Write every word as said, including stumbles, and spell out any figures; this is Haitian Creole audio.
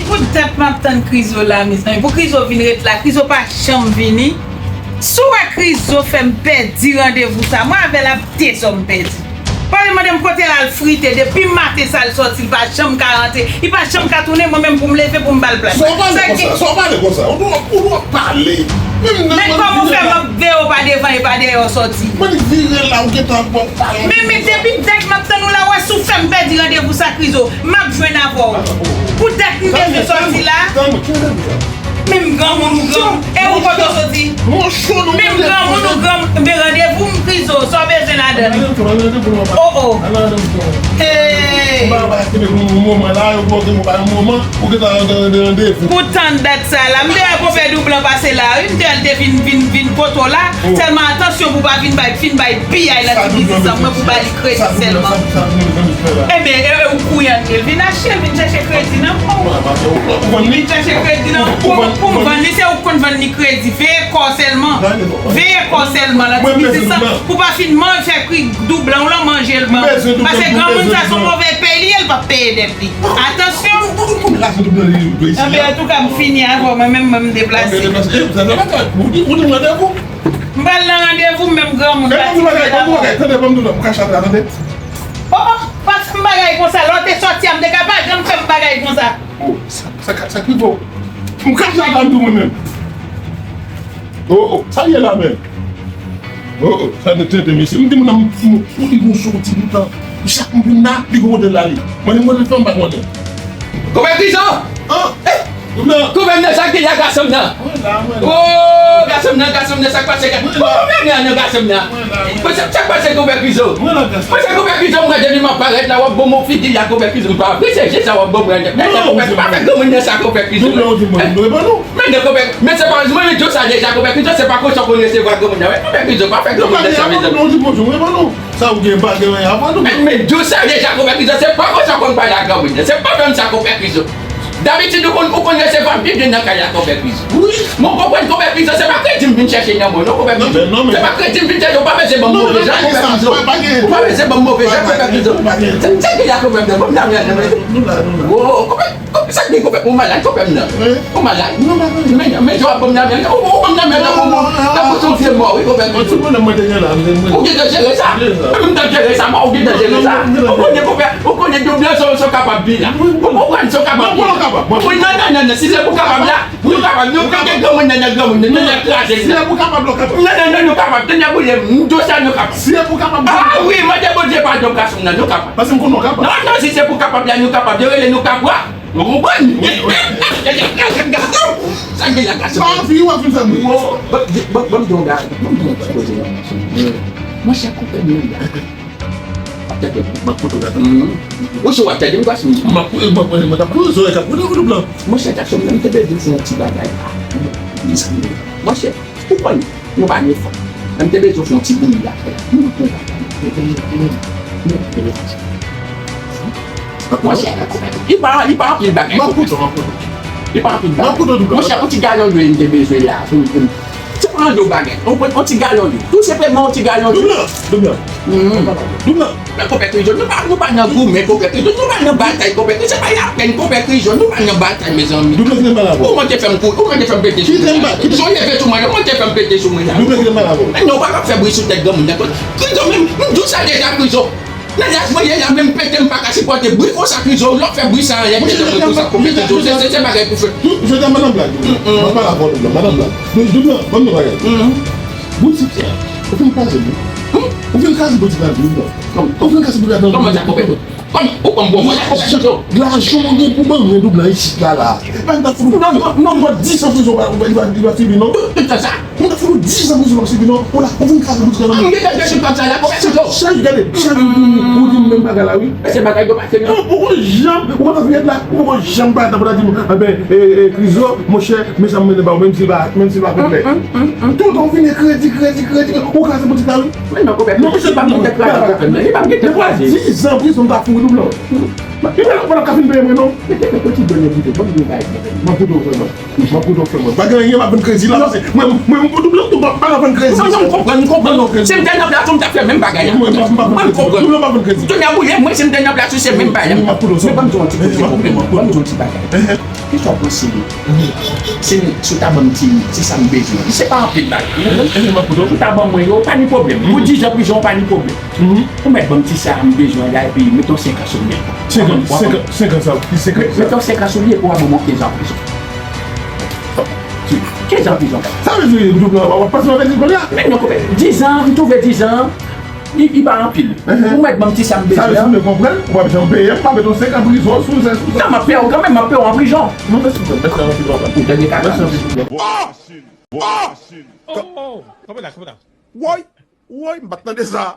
Pou dat m ap tann Krizo la, mezanmi. Pou Krizo vin ret la, Krizo pa janm vini. Si w wè Krizo fè m pèdi randevou sa, mwen avè l ap dezòm pèdi. Pale mande m kote l al frite, depi maten sa l sòti, li pa janm ka rantre, li pa janm ka tounen, mwen menm pou m leve pou m ba l plas. Sa w pale konsa, sa w pale konsa, ou dwe, ou dwe pale. Menm nan Men kòman w fè m ap veye w pa devan e pa dèyè w sòti? Mwen vire la, ou gentan ap bon pale. Men, men depi dat m ap tann ou la, w wè si w fè m pèdi randevou sa Krizo, m ap jwenn avè w. Pou dat m bezwen sòti la. Menm granmoun ou granmoun. E ou kote w soti? Menm granmoun ou granmoun. Men randevou m Krizo, sa w bezwen ladan l? Oh, oh. Hey! Pou tann dat sa la, m te wè konpè Doublan pase la, wi, m te wè l te vin, vin, vin kote w la. Sèlman atansyon pou w pa vin bay, fin bay piyay nan ti biznis lan, mwen pou ba li kredi sèlman. Ebyen, e, e, ou kouyan, l vin achte, l vin chèche kredi nan men w. Li vin chèche kredi nan men w pou, pou m vann li, se ou k konn vann li kredi. Veye kò w sèlman. Veye kò w sèlman nan ti biznis lan. Pou w pa fin man, fè kri Doublan w lan manje l ban. Paske granmoun sa se yon move peye li ye, l p ap peye dèt li. Atansyon! Anben, antouka, m fini avè w, mwen menm, mwen m deplase. M pral nan randevou, m menm granmoun pa ti bagay, pa ti bagay, tande, ban m di w non, m ka chante la, tande. Oh, oh, pa fè m bagay konsa, lè w te sòti a, m te ka pa janm fè m bagay konsa. Oh, sa, sa, sa, sa ki bon. M ka chante la, m di w mwen menm. Oh, oh, sa ye la menm. Oh, oh, sa nou tenten, mesye. M di moun nan, m, m, m, m di moun sou ti bout tan. Chak m vin la, li gon modèl la li. Mwen, li modèl fè m pa konnen. Konpè Krizo! An? Eh! Konpè m nan, sa k gen la, gason m nan? Mwen la, mwen la. Oh, gason m nan, gason m nan, sa k pase? Mwen la. Konpè m nan, non, gason m nan. Mwen la, mwen la. Mwen, sa, sa k pase, konpè Krizo? Mwen la, gason m nan. Mwen, se konpè Krizo, m gade depi m ap parèt la, w ap bon mo figi a, konpè Krizo, m pa apresye je sa w ap bon mwen. Mwen, non, konpè, pa fè granmoun nan sa, konpè Krizo. Mwen la, w di mwen, mwen, mwen, non. Men non, konpè, men se pa, mwen di w sa deja, konpè Krizo, se pa konsa w konn resevwa granmoun nan, wi. Konpè Krizo, pa fè granmoun nan sa, mezanmi. Sa ou gen pa gen anyen avan nou. Men, men di w sa deja, konpè Krizo, se pa konsa w konn pale ak granmoun nan. Se pa menm sa, konpè Krizo. Dabitid, ou konn, ou konn resevwa m pi byen nan kay la, konpè Krizo. Wi. Men w konprann, konpè Krizo, se pa kredi m vin chèche nan men w, non, konpè Krizo. Se pa kredi m vin chèche, ou pa bezwen ban m move jan, konpè Krizo. Ou pa bezwen ban m move jan, konpè Krizo. Sa, sa ki la, konpè Krizo, ban m nan men, nan men. Nou la, nou la. Wo, konpè. Sa k gen konpè? Ou malad, konpè m nan? Wi. Ou malad? Non, pa vre. Men, men, men, w ap ban m nan men, ou, ou ban m nan men tankou, tankou se yon vye mò, wi, konpè m. Ou ti bonòm mwen te gen la, m te, mwen. Ou gentan jere sa? Mwen menm m t ap jere sa, mwen, ou gentan jere sa. Ou konnen konpè, ou konnen Doublan se, se kapab li la. Ou konprann se kapab li la. Ou konn nan, nan, nan, nan, si se pou kapab la, nou kapab, nou pete granmoun nan, nan granmoun nan, nan kraze li. Si se pou kapab, nou kapab. Non, non, non, nou kapab. Tande boule m, m di w sa, nou kapab. Si se pou kapab. Ah wi, mande Bondye padon, gason m nan, nou kapab. Paske m konnen w kapab. Non, non, si se pou kapab la, nou kapab. Yo rele nou kapab. Ou konprann? Sa gen la gason. Pa anvi, w ap fin fè bri. Bon, bon, bon, bon, m di yon bagay. Bon, bon, ti koze la. Monchè, konpè m nan la. W ap tande m. M ap koute w, gason. Monchè, w ap tande m, gason. M ap koute, m ap koute, mwen t ap koute, zòrèy k ap koute, koute blan. Monchè, gason, m te bezwen fè yon ti bagay la. Monchè, ou konn, nou pa gen fòs. Men m te bezwen fè yon ti bouyi la. Monchè, li pa, li pa anpil bagay. M ap koute w, m ap koute w. Li pa anpil bagay. M ap koute w, Doublan. Monchè, yon ti galon dlo m te bezwen la. Pou, pou, se pa yon bagay. Yon, yon ti galon dlo. Tou senpleman, yon ti galon dlo. Doublan, Doublan. Doublan. Men konpè Krizo, nou pa, nou pa nan goumen, konpè Krizo, nou pa nan batay, konpè Krizo, se pa lapèn, konpè Krizo, nou pa nan batay, mezanmi. Doublan, kite m pale avè w. Ou mande fè m kou, ou mande fè m pete sou mwen la. Kite m pale. Jan w leve sou mwen la, mande fè m pete sou mwen la. Doublan, kite m pale avè w. Men non, ou pa ka fè bri sou tèt granmoun nan. Krizo, men, m di w sa deja, Krizo. Nan laj mwen ye la, menm pete m pa ka sipòte bri konsa, Krizo, lè w fè bri sa, anyen ki te bri konsa, konpè Krizo, se, se bagay pou fè. Jodi a, madanm Blag, m ap pale avè w, Doublan, madanm Blag. Doublan, ban m yon bagay. Boutik sa, ou fin kraze l wi. Ou fin kraze boutik la wi, Doublan. Ou fin kraze boutik la wi. Kòman sa, konpè? Kòman? Ou konn bon mwen, konpè Krizo. Lajan w gen pou ban mwen, Doublan, isit la, la. Mwen ta fout ou, non, non, non, mwen dis an prizon, ou pa, ou pa, ou pa, ou pa fini, non. Tout tan sa. Mwen ta fout ou dis an prizon, w ap fini, non. Ou la, ou vin kraze boutik la, non. Mwen gentan jwenn tout kòb sa la, konpè Krizo. Chak jou, gade, chak jou, ou di m menm bagay la, wi. Men se bagay yo pase, non. Ou poko janm, ou pa vin la, ou poko janm pa ta pou ta di m, enben, e, e, Krizo, monchè, men sa m mennen ba ou, menm si l pa, menm si l pa konplè. Tout tan w vin kredi, kredi, kredi, ou kraze boutik la, wi. Men non, konpè, non, misye pa gentan kraze, konpè, non. Li pa gentan kraze. Dis an prizon, m ta fout ou, Doublan. Li pa nan ka fin peye mwen non. Mete mete ti done pito, ban m di yon bagay. M ap koute w frè mwen. M ap koute w frè mwen. Pa gen anyen m ap vann kredi la, paske mwen mwen m koute w m pa vann kredi. Non, non, m konprann, m konprann. Si m te nan plas ou, m t ap fè menm bagay la. Mwen m ap vann kredi. Mwen m konpran. Mwen m ap vann kredi. Tounen a boule, mwen si m te nan plas ou, se menm bagay la. M ap koute w. Men ban m di yon ti koze pwoblèm. Ban m di yon ti bagay. Kisa w panse si, si w ta ban m ti, ti sa m bezwen? Se pa anpil bagay. M ap koute w. Si w ta ban mwen yo, pa ni pwoblèm. Pou diz an prizon, pa ni pwoblèm. Ou mèt ban m ti sa a m bezwen la, epi mete yon senk an sou li ankò. Senk an, senk an, senk an sa, ki senk an sa? Mete yon senk an sou li, epi w a ban m yon kenz an prizon. Kenz an prizon. Sa vle di, w ap pase avèk li kounye a? Men non, konpè, diz an, m twouve diz an, li, li pa anpil. Ou mèt ban m ti sa m bezwen an. Sa vle di, m konprann, ou p ap janm peye, m pa mete yon senk an prizon sou, sou sa. Non, m ap peye w kanmenm, m ap peye w an prizon. Non, mèsi, mèsi anpil, papa. Ou tande kaka. Mèsi anpil. Oh! Oh! Kanpe la, kanpe la. Woy! Woy, m pa t tande sa.